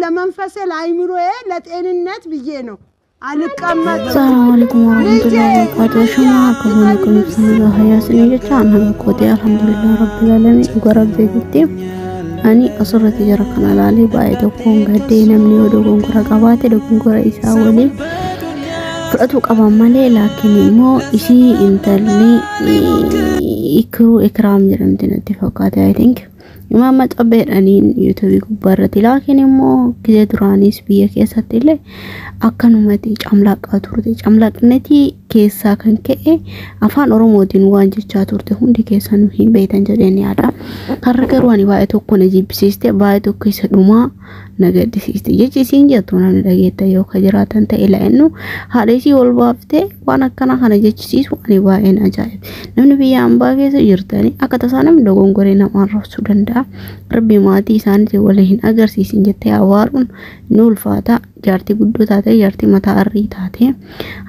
ለመንፈሴ ለአይምሮዬ ለጤንነት ብዬ ነው። አልቀመጥም። Assalamu alaikum warahmatullahi wabarakatuh. Shuma akkuma kunuunsa hayaasni jecha nama kootee alhamdulillah rabbil alamin dhuga rabbii jetti. Ani asirratti jara kana ilaalee baay'ee tokkoon gaddee. Namni yoo dogongora qabaate dogongora isaa waliin fudhatu qaba malee, laakiin immoo isii intalli Ikiruu Ikiraam jedhamti natti fakkaate, I think. Imaama cabbeedhaniin yuutuubii gubbaarratti, laakiin immoo gizee duraanis biyya keessatti illee akkanumatti camlaaqaa turte. Camlaaqnetii keessaa kan ka'e afaan Oromootiin waan jechaa turte hundi keessanuu hin beektan jedheen yaada. Har'a garuu ani baay'ee tokko na jibbisiiste, baay'ee tokko isa dhumaa na gaddisiiste. Jechi isiin jettu namni dhageetta yoo ka jiraatan ta'e la'ennu haadha isii ol baaftee waan akkana kana jechisiisu ani baay'een ajaa'iba. Namni biyya ambaa keessa jirtanii akka tasaa namni dogongoree nama arrabsuu danda'a. Rabbi maatii isaaniitiin waliin hin agarsiisin jettee awwaaruun ni ulfaata. Jaartii guddoo taate, jaartii mataa arrii taate,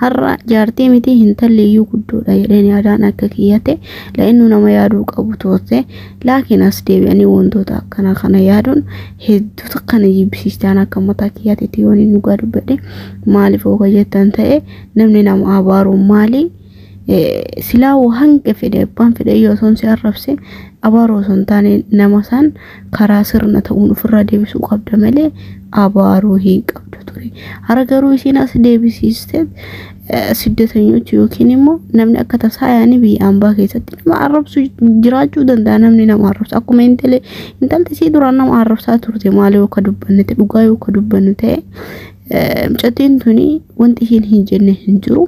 har'a jaartii miti hintalli iyyuu guddoodha jedheen yaadaan akka kiyyate la'innu nama yaaduu qabu turte. Laakiin as deebi'anii wantoota akkana kana yaaduun hedduu akkana jibbisiistaan akka mataa kiyyatetti yoon inni dhugaa dubbadhe. Maaliif ooga jettan ta'e, namni nama abaaruun maali? Silaa hanga fedhe abbaan fedhe yoo osoo si arrabse abaaruu osoo hin taane nama san karaa sirna ta'uun ofirraa deebisuu qabda malee abaaruu hin qabdu ture. Hara garuu isiin as deebisiiste siddatanyochi yookiin immoo namni akka tasaa yaani biyya ambaa keessatti nama arrabsu jiraachuu danda'a. Namni nama arrabsu akkuma intalli isii duraan nama arrabsaa turte. Maali yoo ka dubbanne dhugaa yoo ka dubbannu ta'e, mucattiin tuni wanti ishiin hin jenne hin jiru.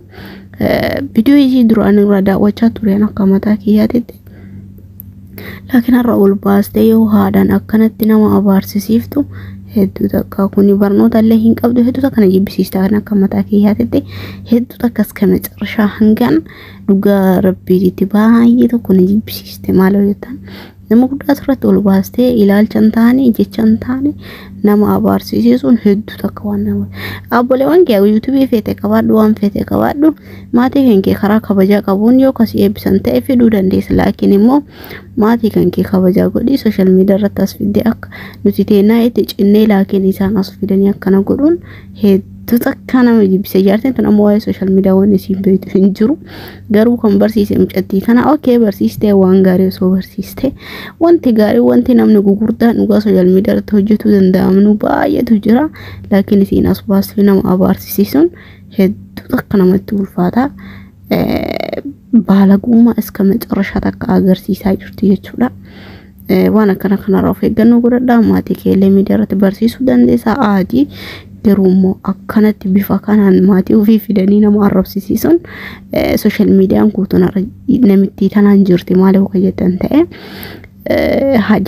Viidiyoo ishii duraan irraa daawwachaa tureen akka mataa kiyyaatitti. Laakiin har'a ol baastee yoo haadhaan akkanatti nama abaarsisiiftu hedduu takka kuni barnoota illee hin qabdu, hedduu takka na jibbisiista kan akka mataa kiyyaatitti. Hedduu takka እስከ መጨረሻ hangaan dhugaa rabbiitti baay'ee tokko na jibbisiiste. Maal jettan, nama guddaa asirratti ol baastee ilaalcha hin taane, jecha hin taane nama abaarsisiisuun hedduu takka waan nama. Abboleewwan kee yuutuubii feete qabaadhu, waan feete qabaadhu, maatii kan kee karaa kabajaa qabuun yoo kasii eebbisan ta'e fiduu dandeessa. Laakiin immoo maatii kan kee kabajaa godhi. Social media irratti as fiddee akka nuti teennaa itti cinnee, laakiin isaan as fidanii akkana godhuun hedduu takka nama jibbise. Jaartiin tun ammoo waa'ee social media waan isiin beektu hin jiru. Garuu kan barsiise mucattii kana. Okay, barsiistee waan gaarii osoo barsiiste, wanti gaarii, wanti namni gugurdaan dhugaa social media irratti hojjetuu danda'amnu baay'eetu jira. Laakiin isiin as baastee nama abaarsisiisuun hedduu takka namatti ulfaata. Baalagummaa እስከ መጨረሻ takka agarsiisaa jirti jechuudha. Waan akkana kanarraa of eeggannoo godhadhaa. Maatii keellee miidiyaa irratti barsiisuu dandeessaa aadii, garuu immoo akkanatti bifa kanaan maatii ofii fidanii nama arrabsisiisuun, social miidiyaan guutuun namittii tanaan jirti. Maaliif akka jettan ta'e,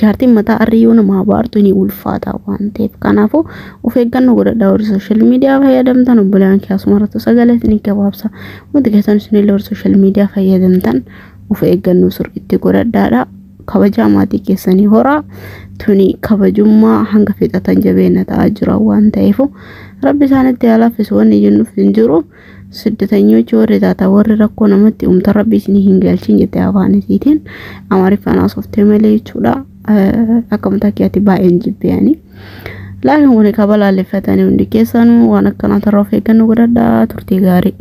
jaartiin mataa arrii yoo nama abaartu ni ulfaata waan ta'eef, kanaafuu of eeggannoo godhadhaa warri social media fayyadamtan. Obboleeyyan keessuma irratti sagalee isin gabaabsa wanti keessan isinillee warri social media fayyadamtan of eeggannoo sirriitti godhadhaadha. Kabajaa maatii keessanii horaa. Tuni kabajummaa hanga fixatan jabeenya ta'aa jira waan ta'eef, rabbi isaanitti haa laaffisu wanni jennuuf hin jiru. Siddatanyochi warri taata, warri rakkoo namatti uumta, rabbi isinii hin galchin jette afaan isiitiin Amaariffaan haasoftee malee jechuudha. Akka mataa kiyyaatti baay'een jibbeeyanii. Laakiin wani kabalaaleffatanii hundi keessanuu waan akkanaa tarraa of eeggannoo godhadhaa. Turtii gaarii.